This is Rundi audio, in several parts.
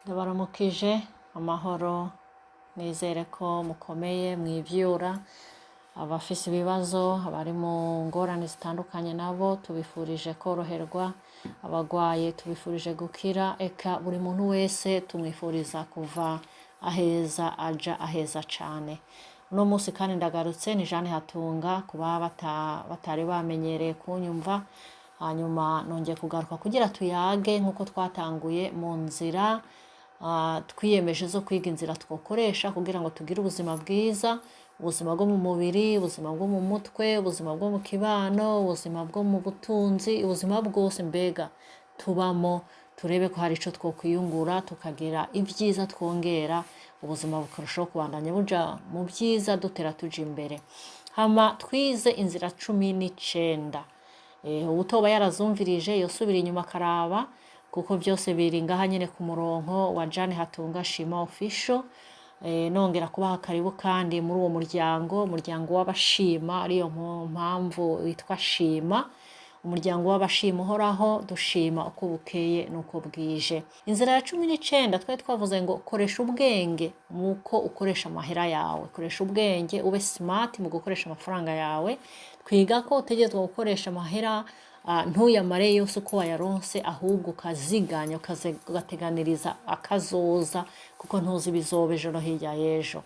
Ndabaramukije amahoro, nizere ko mukomeye mwivyura. Abafise ibibazo, abari mu ngorane zitandukanye, nabo tubifurije koroherwa. Abagwaye tubifurije gukira. Eka buri muntu wese tumwifuriza kuva aheza aja aheza cane. Uno munsi kandi ndagarutse, ni Jeanne Hatunga kuba batari bamenyereye kunyumva. Hanyuma nongeye kugaruka kugira tuyage nk'uko twatanguye mu nzira twiyemeje zo kwiga inzira twokoresha kugira ngo tugire ubuzima bwiza: ubuzima bwo mu mubiri, ubuzima bwo mu mutwe, ubuzima bwo mu kibano, ubuzima bwo mu butunzi, ubuzima bwose mbega tubamo, turebe ko hari ico twokwiyungura, tukagira ibyiza twongera, ubuzima bukarushaho kubandanya buja mu byiza, dutera tuja imbere. Hama twize inzira 19. Uwutoba yarazumvirije yosubira inyuma akaraba, kuko byose biri ngaha nyene ku murongo wa Jane Hatunga Shima Official. Nongera kubaha karibu kandi muri uwo muryango, umuryango w'abashima, ariyo mpamvu witwa Shima, umuryango w'abashima uhoraho, dushima uko bukeye n'uko bwije. Inzira ya 19 twari twavuze ngo koresha ubwenge muko ukoresha amahera yawe, koresha ubwenge, ube smart mu gukoresha amafaranga yawe. Twiga ko utegerezwa gukoresha amahera, ntuyamare yose uko wayaronse, ahubwo ukaziganya, ugateganiriza akazoza, kuko ntuzi ibizoba ejo no hirya y'ejo.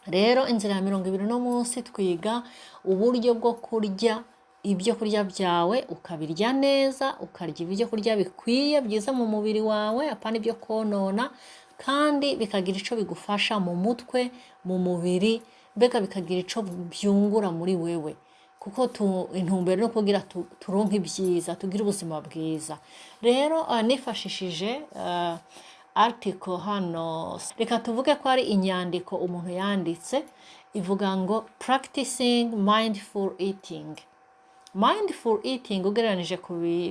Rero inzira ya 20, no munsi twiga uburyo bwo kurya ibyo kurya byawe, ukabirya neza, ukarya ibyo kurya bikwiye, byiza mu mubiri wawe, apana ibyo konona, kandi bikagira ico bigufasha mu mutwe, mu mubiri, mbega bikagira ico byungura muri wewe, kuko intumbero no kugira turonke ibyiza, tugire ubuzima bwiza. Rero nifashishije article hano, reka tuvuge ko ari inyandiko umuntu yanditse, ivuga ngo "Practicing mindful eating". Mindful eating, ugereranije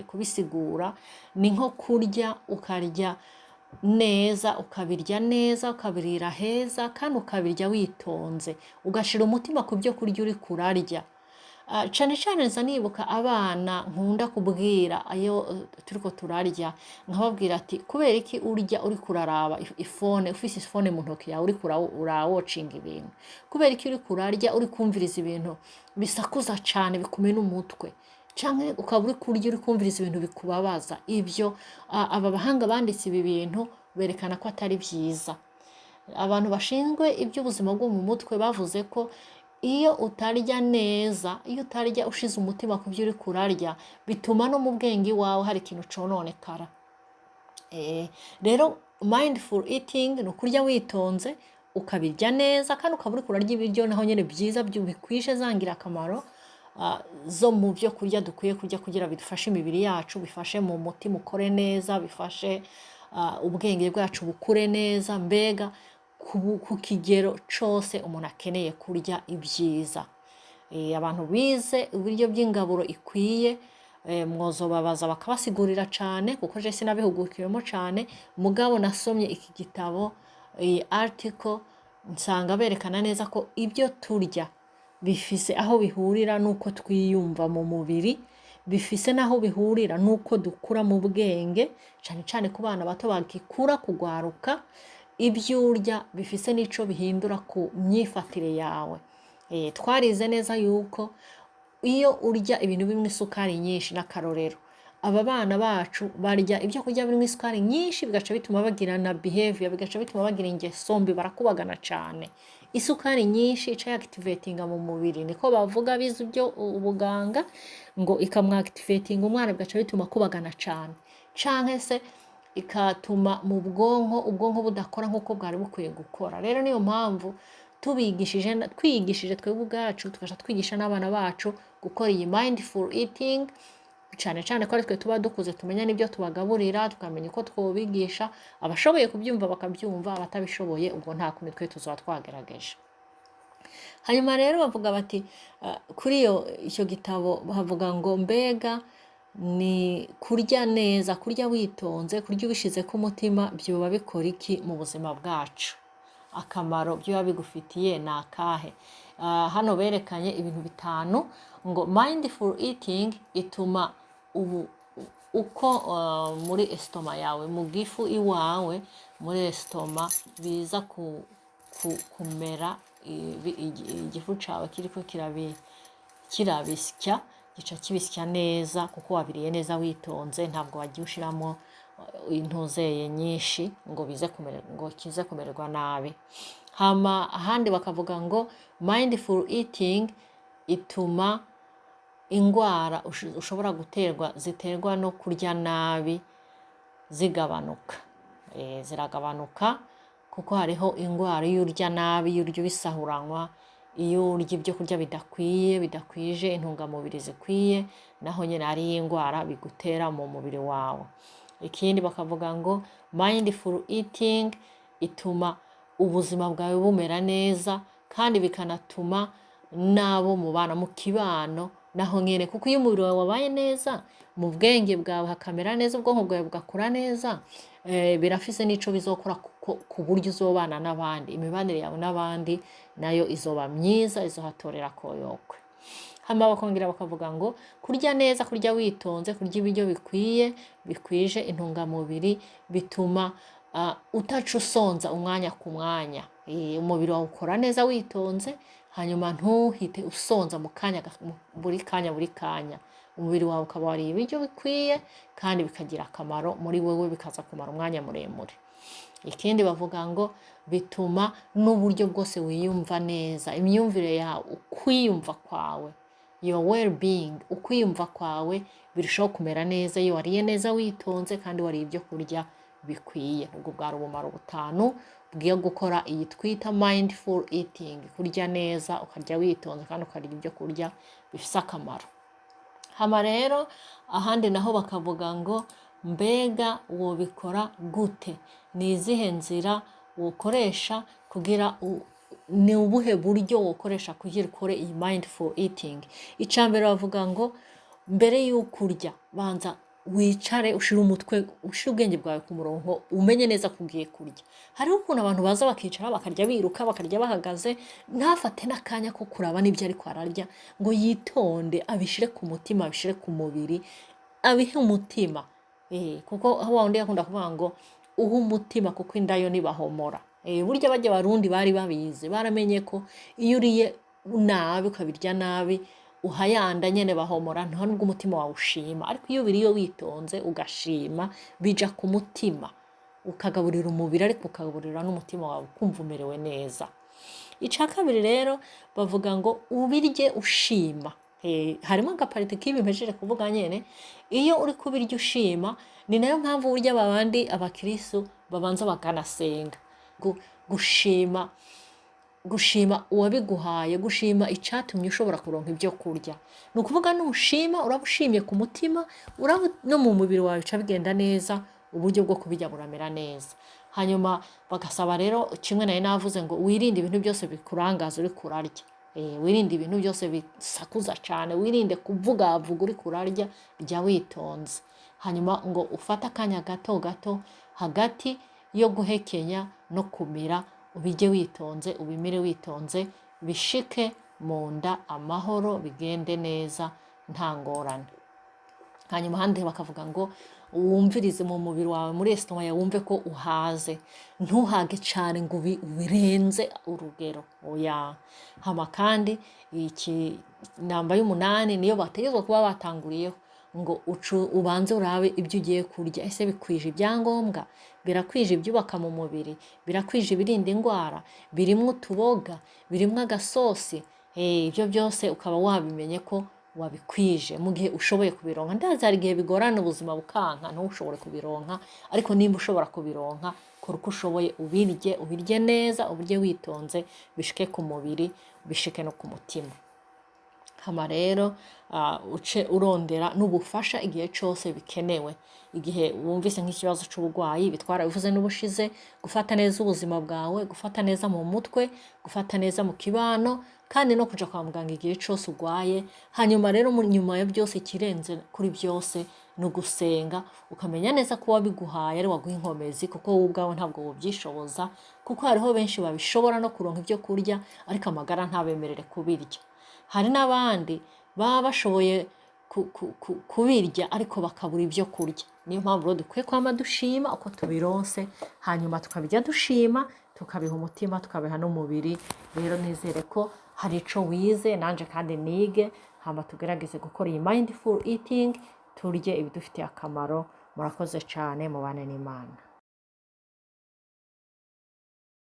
kubisigura, ni nko kurya, ukarya neza, ukabirya neza, ukabirira heza, kandi ukabirya witonze, ugashira umutima ku byo kurya uri kurarya. Cane cane nza nibuka abana nkunda kubwira ayo turiko turarya, nkababwira ati: "Kubera iki urya uri kuraraba ifone, ufise ifone mu ntoki yawe, uriko urawocinga ibintu? Kubera iki uriko urarya uri kumviriza ibintu bisakuza cane, bikumena umutwe, canke ukaba uri kurya uri kumviriza ibintu bikubabaza?" Ibyo aba bahanga banditse ibi bintu berekana ko atari vyiza. Abantu bashinzwe iby'ubuzima bwo mu mutwe bavuze ko iyo utarya neza, iyo utarya ushize umutima ku byo uri kurarya, bituma no mu bwenge iwawe hari ikintu cononekara. Rero mindful eating ni ukurya witonze, ukabirya neza, kandi ukaba uri kurarya ibiryo naho nyine byiza, bikwije za ngirakamaro zo mu byo kurya dukwiye kurya kugira bidufashe imibiri yacu, bifashe mu mutima ukore neza, bifashe ubwenge bwacu bukure neza, mbega ku kigero cose umuntu akeneye kurya ibyiza. Abantu bize ibiryo by'ingaburo ikwiye, mwozobabaza bakabasigurira cane, kuko je sinabihugukiwemo cane. Mugabo nasomye iki gitabo, iyi article, nsanga berekana neza ko ibyo turya bifise aho bihurira n'uko twiyumva mu mubiri, bifise n'aho bihurira n'uko dukura mu bwenge, cane cane ku bana bato bagikura, kugwaruka. Ibyo urya bifise n'ico bihindura ku myifatire yawe. Twarize neza yuko iyo urya ibintu birimo isukari nyinshi, n'akarorero aba bana bacu barya ibyo kurya birimo isukari nyinshi, bigaca bituma bagira na behavior, bigaca bituma bagira ingeso mbi, barakubagana cane. Isukari nyinshi ica activatinga mu mubiri, niko bavuga bize ibyo ubuganga, ngo ikamwactivatinga umwana, bigaca bituma akubagana cane, canke se ikatuma mu bwonko, ubwonko budakora nk'uko bwari bukwiye gukora. Rero niyo mpamvu tubigishije, twigishije twebwe ubwacu, tugaca twigisha n'abana bacu gukora iyi mindful eating, cyane cyane ko ari twe tuba dukuze, tumenya n'ibyo tubagaburira, tukamenya uko twobigisha. Abashoboye kubyumva bakabyumva, abatabishoboye ubwo nta kundi, twe tuzaba twagerageje. Hanyuma rero bavuga bati kuri icyo gitabo bavuga ngo mbega ni kurya neza, kurya witonze, kurya ubishyize ku mutima, byoba bikora iki mu buzima bwacu? Akamaro byoba bigufitiye ni akahe? Hano berekanye ibintu bitanu, ngo mindful eating ituma ubu Uko muri estomac yawe, mu gifu iwawe, muri estomac biza kumera igifu cawe kiriko kirabisya, gica kibisya neza kuko wabiriye neza witonze. Ntabwo wagiye ushiramo intuzeye nyinshi ngo bize ngo kize kumererwa nabi. Hama ahandi bakavuga ngo mindful eating ituma ingwara ushobora guterwa, ziterwa no kurya nabi, zigabanuka. Ziragabanuka kuko hariho ingwara iyo urya nabi, iyo urya ubisahuranywa, iyo urya ibyo kurya bidakwiye, bidakwije intungamubiri zikwiye, naho nyine hariho ingwara bigutera mu mubiri wawe. Ikindi bakavuga ngo mindful eating ituma ubuzima bwawe bumera neza, kandi bikanatuma n'abo mubana mu kibano naho nyene, kuko iyo umubiri wawe wabaye neza, mu bwenge bwawe hakamera neza, ubwonko bwawe bugakura neza, birafise n'ico bizokora ku buryo uzobana n'abandi. Imibanire yawe n'abandi nayo izoba myiza, izohatorera koyokwe. Hama bakongera bakavuga ngo kurya neza, kurya witonze, kurya ibiryo bikwiye, bikwije intungamubiri, bituma utaca usonza umwanya ku mwanya. Umubiri wawe ukora neza witonze, hanyuma ntuhite usonza mu kanya buri kanya buri kanya. Umubiri wawe ukaba wariye ibiryo bikwiye kandi bikagira akamaro muri wewe, bikaza kumara umwanya muremure. Ikindi bavuga ngo bituma n'uburyo bwose wiyumva neza, imyumvire yawe, ukwiyumva kwawe, your well being, ukwiyumva kwawe birushaho kumera neza iyo wariye neza witonze kandi wariye ibyo kurya bikwiye. Ubwo bwari ubumaro butanu bwiyo gukora iyi twita mindful eating, kurya neza, ukarya witonze kandi ukarya ibyo kurya bifise akamaro. Hama rero ahandi naho bakavuga ngo mbega wobikora gute? Ni izihe nzira wokoresha kugira ni ubuhe buryo wokoresha kugira ukore iyi mindful eating? Icya mbere bavuga ngo mbere y'uko urya, banza wicare, ushire umutwe, ushire ubwenge bwawe ku murongo, umenye neza ko ugiye kurya. Hariho ukuntu abantu baza bakicara bakarya biruka, bakarya bahagaze, ntafate n'akanya ko kuraba n'ibyo ariko ararya, ngo yitonde, abishire ku mutima, abishire ku mubiri, abihe umutima. Kuko aho wa wundi yakunda kuvuga ngo uhe umutima, kuko inda yo ntibahomora. Burya bajya Barundi bari babizi, baramenye ko iyo uriye nabi, ukabirya nabi, uhayanda nyene bahomora, nta nubwo umutima wawe ushima. Ariko iyo ubiriye witonze, ugashima, bija ku mutima, ukagaburira umubiri ariko ukagaburira n'umutima wawe, ukumva umerewe neza. Icya kabiri rero bavuga ngo ubirye ushima. Harimo agapariti k'ibi mpejeje kuvuga nyene. Iyo uri kubirya ushima, ni nayo mpamvu burya babandi abakirisu babanza bakanasenga. Gushima, gushima uwabiguhaye, gushima icyatumye ushobora kuronka ibyo kurya. Ni ukuvuga nushima, uraba ushimye ku mutima, uraba no mu mubiri wawe bica bigenda neza, uburyo bwo kubirya buramera neza. Hanyuma bagasaba rero kimwe nari navuze ngo wirinde ibintu byose bikurangaza uri kurarya. Wirinde ibintu byose bisakuza cyane, wirinde kuvugavuga uri kurarya, rya witonze. Hanyuma ngo ufate akanya gato gato hagati yo guhekenya no kumira, ubirye witonze, ubimire witonze, bishike mu nda amahoro, bigende neza nta ngorane. Hanyuma ahandi bakavuga ngo wumvirize mu mubiri wawe, muri estomac yawe, wumve ko uhaze. Ntuhage cyane ngo ubirenze urugero, oya. Hama kandi iki namba y'umunani niyo bategerezwa kuba batanguriyeho, ngo ubanze urabe ibyo ugiye kurya: ese bikwije ibyangombwa? Birakwije ibyubaka mu mubiri? Birakwije ibirinda indwara? Birimwo utuboga? Birimwo agasosi? Ibyo byose ukaba wabimenye ko wabikwije, mu gihe ushoboye kubironka. Ndazi hari igihe bigorana, ubuzima bukanka, ntushobore kubironka, ariko nimba ushobora kubironka, kora uko ushoboye ubirye, ubirye neza, ubirye witonze, bishike ku mubiri, bishike no ku mutima. Hama rero uce urondera n'ubufasha igihe cose bikenewe, igihe wumvise nk'ikibazo c'uburwayi. Bitwara bivuze n'ubushize, gufata neza ubuzima bwawe, gufata neza mu mutwe, gufata neza mu kibano, kandi no kuja kwa muganga igihe cose urwaye. Hanyuma rero mu nyuma ya byose, ikirenze kuri byose ni ugusenga, ukamenya neza ko uwabiguhaye ari waguha inkomezi, kuko wowe ubwawe ntabwo wobyishoboza, kuko hariho benshi babishobora no kuronka ibyo kurya ariko amagara ntabemerere kubirya. Hari n'abandi baba bashoboye. kubirya ariko bakabura ibyo kurya. Niyo mpamvu rero dukwiye kwama dushima uko tubironse, hanyuma tukabirya dushima, tukabiha umutima, tukabiha n'umubiri. Rero nizere ko hari ico wize, nanje kandi nige, hama tugerageze gukora iyi mindful eating, turye ibidufitiye akamaro. Murakoze cyane, mubane n'Imana.